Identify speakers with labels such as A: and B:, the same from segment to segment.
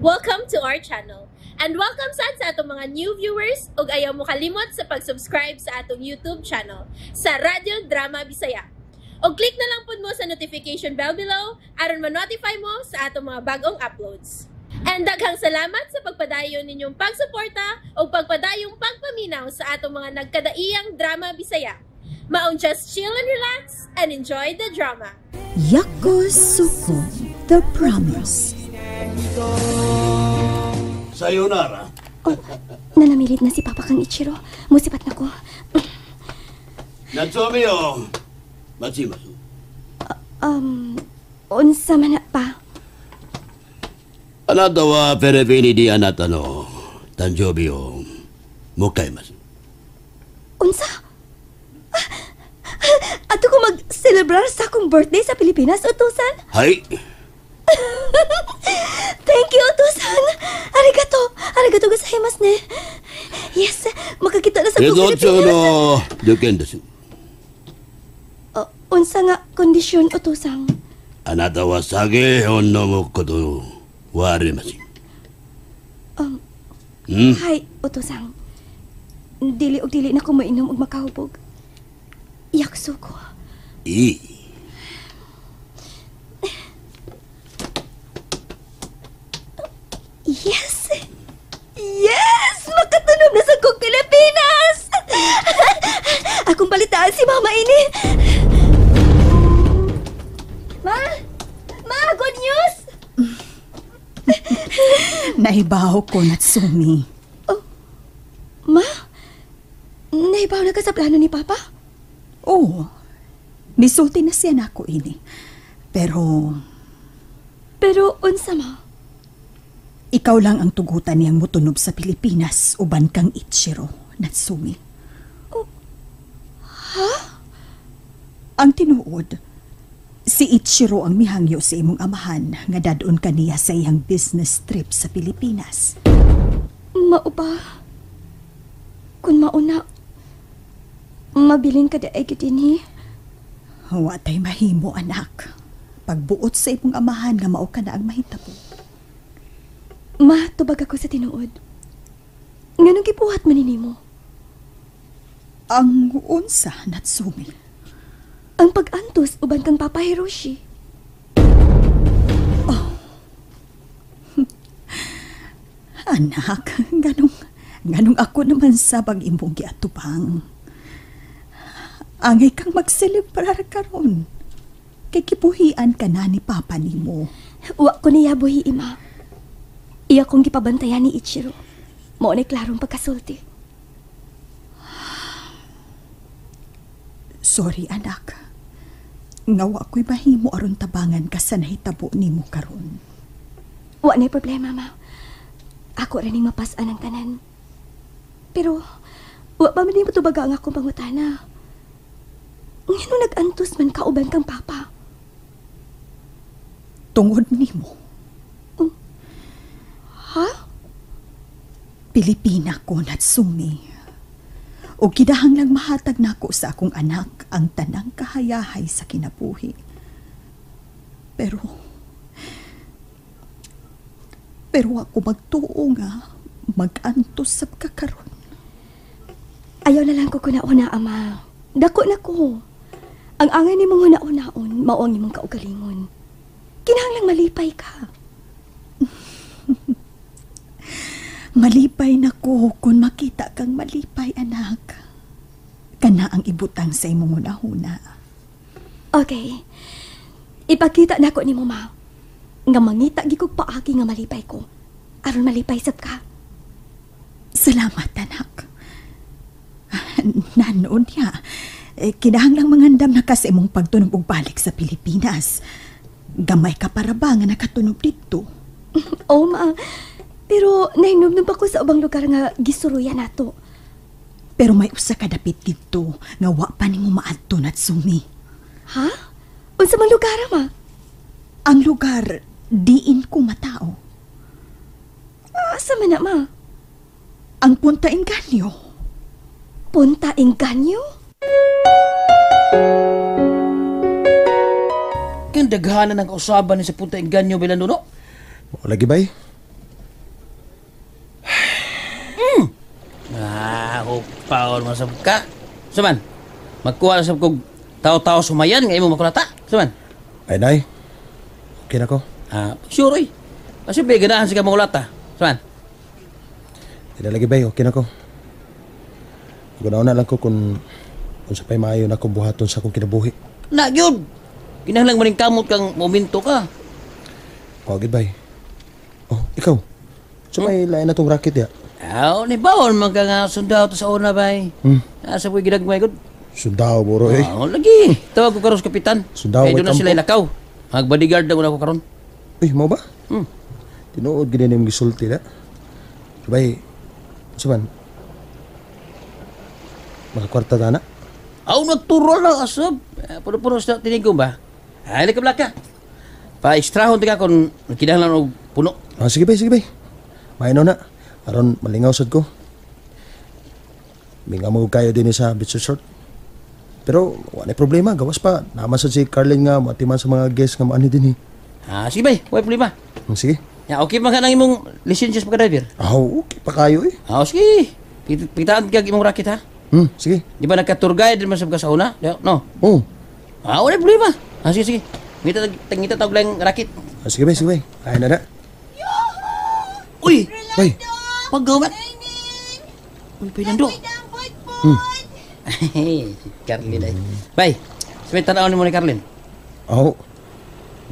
A: Welcome to our channel. And welcome sad sa atong mga new viewers ug ayaw mo kalimot sa pag-subscribe sa atong YouTube channel sa Radyo Drama Bisaya. Og click na lang pud mo sa notification bell below aron ma-notify mo sa atong mga bagong uploads. And daghang salamat sa pagpadayon ninyong pagsuporta ug pagpadayong pagpaminaw sa atong mga nagkadaiyang drama Bisaya. Maong just chill and relax and enjoy the drama.
B: Yakusoku, The Promise.
C: Sayonara.
D: Oh, nanamilit na si Papa kang Ichiro. Musipat na ko.
C: Natsumi o machimasu.
D: Unsa man na pa?
C: Anata wa perepini di anata no tanjobi o mukaimasu.
D: Unsa? Ah, ato ko mag-celebrar sa akong birthday sa Pilipinas, Utusan?
C: Hay.
D: Thank you, Utusan. Arigato. Arigato gozaimasu ne. Yes, makakita na sa akong
C: Hitotsu
D: Pilipinas.
C: no juken desu.
D: Oh, unsa nga kondisyon, Utusang?
C: Anata wa sake o nomu koto wa arimasen.
D: Hay, Utusang. Dili og dili na ko mainom og makahubog. Yakso ko.
C: Ii.
D: Yes! Yes! Makatunog na sa kong Pilipinas! Akong balitaan si Mama ini. Ma! Ma, good news!
B: Naibaw ko, Natsumi.
D: Oh, Ma? Naibaw na ka sa plano ni Papa?
B: Oo. Nisulti na siya nako ini. Pero...
D: Pero unsa, Ma?
B: Ikaw lang ang tugutan niyang mutunob sa Pilipinas uban kang Ichiro, Natsumi.
D: Oh, ha?
B: Ang tinuod, si Ichiro ang mihangyo sa imong amahan nga dadon kaniya sa iyang business trip sa Pilipinas.
D: Mao ba? Kung mauna, mabilin ka daay gyud dinhi.
B: Wa tay mahimo, anak. Pagbuot sa imong amahan nga mao ka na ang mahitabo.
D: Ma, tubag ako sa tinuod. Nganong gibuhat man nimo?
B: Ang unsa, Natsumi?
D: Ang pag-antos uban kang Papa Hiroshi.
B: Oh. Anak, ganong ako naman sa bang imong giatubang. Angay kang magselebrar karon. Kay kibuhian ka na ni Papa nimo.
D: Wa ko niya buhi, Ima. Iya kong gipabantayan ni Ichiro. Mao ni klarong pagkasulti.
B: Sorry, anak. Nga wa ko'y mahimo aron tabangan ka sa nahitabo nimo karon.
D: Wa na'y problema, Ma. Ako ra ning mapas-an ang tanan. Pero wa pa man nimo tubaga ang akong pangutana. Ngano nag-antos man kauban kang Papa?
B: Tungod nimo.
D: Ha?
B: Pilipina ko, Natsumi. O kinahanglang mahatag nako sa akong anak ang tanang kahayahay sa kinabuhi. Pero ako magtuo nga mag-antos sa kakaron.
D: Ayaw na lang ko kuna-una, Ama. Dako na ko. Ang angay ni mong huna-unaon, mao ang imong kaugalingon. Kinahanglang malipay ka.
B: Malipay na ko kung makita kang malipay, anak. Kana ang ibutang sa imong hunahuna.
D: Okay. Ipakita na ko ni mo, Ma. Nga mangita gi kog paagi nga malipay ko. Aron malipay sab ka.
B: Salamat, anak. Nanoon niya. Kinahanglang mangandam na ka sa imong pagtunog og balik sa Pilipinas. Gamay ka para ba nga nakatunog dito?
D: Oo, Ma. Pero nahinumdum pa ko sa ubang lugar nga gisuruyan nato.
B: Pero may usa ka dapit didto nga wa pa nimo maadto, Natsumi.
D: Ha? Unsa man lugar, Ma?
B: Ang lugar diin ko matao.
D: Asa man na, Ma?
B: Ang Punta Engaño.
D: Punta Engaño?
E: Kang daghanan ang kausaban ni sa Punta Engaño, Bilanuno.
F: Lagi bay?
E: Ah, hupaw naman sab ka. Saman, magkuha na sab kog tao-tao sumayan nga imong makulata. Saman.
F: Ay, nay. Okay na ko.
E: Ah, sure oy. Kasi may ganahan siya makulata. Saman.
F: Di na lagi, bay. Okay na ko. Gunaw na lang ko kung sa pa'y maayo na akong buhaton sa akong kinabuhi.
E: Na, yun. Kinahanglan mo rin kamot kang momento ka.
F: Pagid, bay. Oh, ikaw. So may lain na tong racket ya.
E: Aw, ni bawon man ka nga sundao to sa una, bay. Asa po'y ginagmay ko.
F: Sundao, bro, eh.
E: Aw, lagi. Tawag ko karon sa kapitan.
F: Sundao,
E: kay doon na
F: may
E: sila
F: tampo.
E: ilakaw. Mag-bodyguard na ko karon.
F: Uy, mo ba? Tinuod gid ni gisulti na. Bay, sa man? Makakwarta ta na?
E: Aw, nagturo lang, asab. Puno-puno sa tinigong ba? Ay, ka blaka. Pa-extrahon tika kung kinahanglan og puno.
F: Ah, sige bay, sige bay. Maino na. Aron malingaw sad ko. Mingaw mo kayo din sa beach resort. Pero wala problema, gawas pa. Naman sad si Carlin nga matiman sa mga guests nga maani din eh.
E: Ah, sige bay, wala problema.
F: Sige.
E: Ya, okay man ka nang imong lisensya sa pagka-driver?
F: Ah, okay pa kayo eh.
E: Ah, sige. Pitaan ka imong racket ha.
F: Sige.
E: Di ba nagka-tour guide din man sa una? No.
F: Oh.
E: Ah, wala problema. Ah, sige, sige. Ngita tawag lang racket.
F: Ah, sige bay, sige bay. Ay na na.
E: Uy!
F: Bay.
E: Paggawa. Uy, Fernando. Carlin ay. Bay, sabay tanaw ni mo ni Carlin.
F: Aw.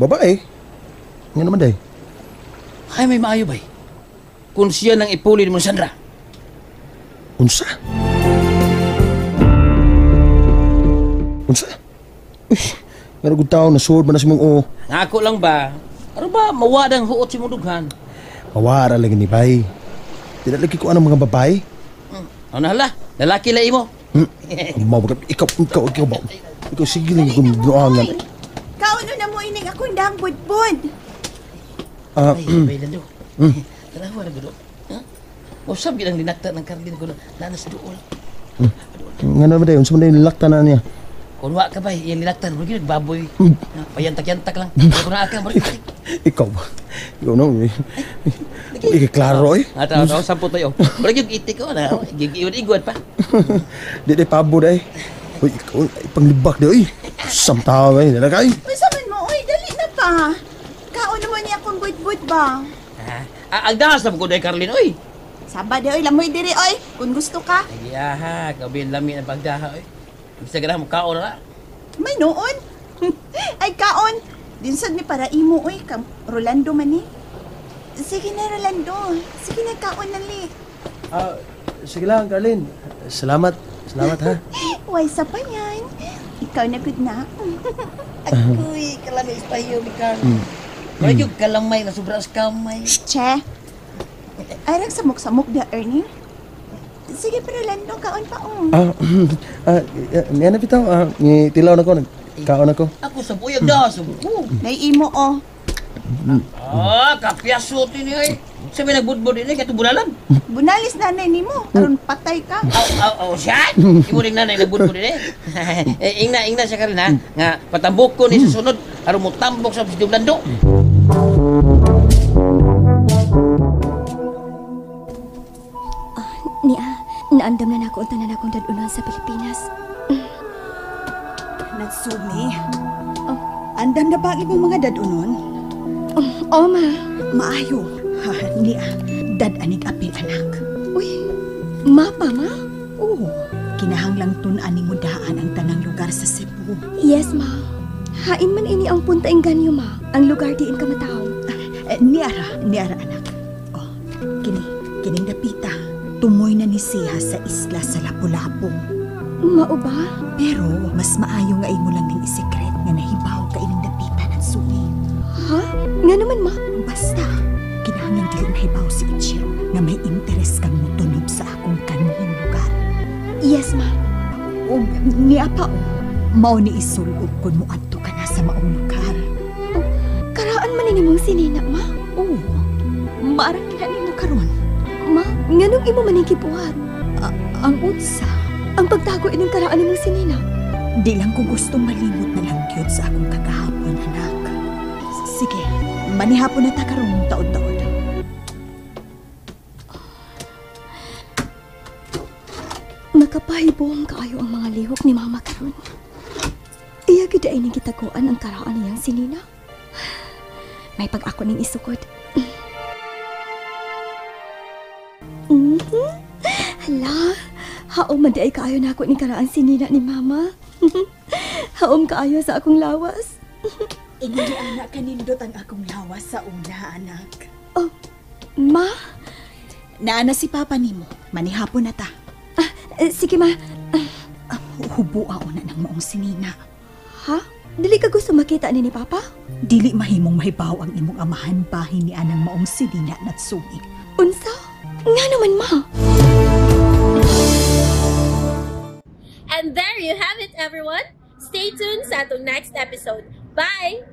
F: Babae. Nga naman day.
E: Ay, may maayo bay. Kung siya nang ipuli mo ni Sandra.
F: Unsa? Unsa? Uy, nga gud tao nasuod man na si mong oo.
E: Ngako lang ba? Ano ba mawadang huot si mong dughan?
F: Mawara lagi ni bay. Di na lagi ko anong mga babae.
E: Ano hala? Lalaki la imo.
F: Mawag ikaw ba? Ikaw sige lang kung buangan.
B: Kauno na mo ining akong dahang budbud.
E: Ay, bay lando. Tanawa na gudo. Ha? Usab gid ang linakta ng Carlin ko nanas duol.
F: Nga naman day, unsa man day nilakta na niya?
E: Kung wa ka bay, iyang linaktan, murag yun, baboy. Payantak-yantak lang. Kung naa ka, murag itik.
F: Ikaw ba? Ikaw no. Ikaw klaro eh.
E: Ah, tao, sampo tayo. Murag yung itik ko na, gigiwan-igwan pa.
F: Di day pabo day. Uy, ikaw, ay, panglibak day, uy. Samtaw ay, nalagay.
B: Uy, saman mo, uy, dali na pa. Kauno mo niya akong budbud ba?
E: Ah, ang dahas na ko day, Carlin, uy.
B: Saba di, oy, lamoy diri, oy. Kung gusto ka.
E: Ay, aha, kabi lami ang pagdaha, oy. Bisa ka na, mukaon na.
B: May noon. Ay, kaon. Dinsad mi para imo, oy. Kang Rolando man eh. Sige na, Rolando. Sige na, kaon na, li.
F: Ah, sige lang, Carlin. Salamat. Salamat, ha?
B: Why sa pa yan? Ikaw na good na.
E: Ako'y kalamay sa tayo, mi Carlin. Murag yung kalamay na sobra sa kamay.
B: Che. Ay, rag samok-samok da, Ernie. Sige, pero Rolando, kaon pa, oh.
F: Niya na bitaw. Tilaw na ko. Kaon na ko.
E: Ako sa buyag da, sa buko.
B: Naiimo, oh.
E: Ah, kapyaso ini ay. Sa may nagbudbud ini, kaya bunalan.
B: Bunalis nanay nimo, aron patay ka.
E: Aw, aw, siya! Imo ring nanay nagbudbud ini. Eh, ingna siya karon ha. Nga patambok ko ni sa sunod aron mo tambok sa Dublando.
D: Niya, naandam na nako ang tanan akong dadunan sa Pilipinas.
B: Natsumi. Oh, andam na ba ang imong mga dadunon?
D: Oh, ma.
B: Maayo. Ha, niya, dad-anig apil, anak.
D: Uy, mapa, ma?
B: Oo, kinahanglang tun-an ni mudaan ang tanang lugar sa Cebu.
D: Yes, ma. Hain man ini ang Punta Engaño, ma. Ang lugar diin ka mataw.
B: Niara, anak. Oh, kining dapita. Tumoy na ni siya sa isla sa Lapu-Lapu.
D: Mao ba?
B: Pero mas maayo nga imo lang ning isekret nga nahibaw ka ining dapita ng sumi.
D: Ha? Nga naman, ma?
B: Basta, kinahanglan dili mahibaw si Ichiro nga may interes kang mutunob sa akong kanhing lugar.
D: Yes, ma.
B: Og niya pa, oh, mao ni isulob kun moadto ka na sa maong lugar.
D: Oh, karaan man ini mong sinina, ma?
B: Oo, maarang gina nimo karon.
D: Ma, nganong imo man ning gibuhat?
B: Ang unsa?
D: Ang pagtago ining karaan nimong sinina.
B: Di lang ko gustong malimot na lang gyud sa akong kagahapon, anak. Sige, manihapon na ta karong taod-taod.
D: Nakapahibong kaayo ang mga lihok ni Mama karon. Iya gid ay ning gitaguan ang karaan niyang sinina. May pag ako ning isukod. Hala, haom man di ay kaayo na ako ning karaan sinina ni Mama. Haom kaayo sa akong lawas.
G: Ingon ni anak kanindot ang akong lawas sa una, anak.
D: Oh, Ma?
B: Naa na si Papa nimo. Manihapon na ta.
D: Sige, Ma.
G: Hubo una ng maong sinina.
D: Ha? Dili ka gusto makita ni Papa?
G: Dili mahimong mahibaw ang imong amahan bahin ni anang maong sinina Natsumi.
D: Unsa? Nga naman, Ma.
A: And there you have it, everyone. Stay tuned sa atong next episode. Bye!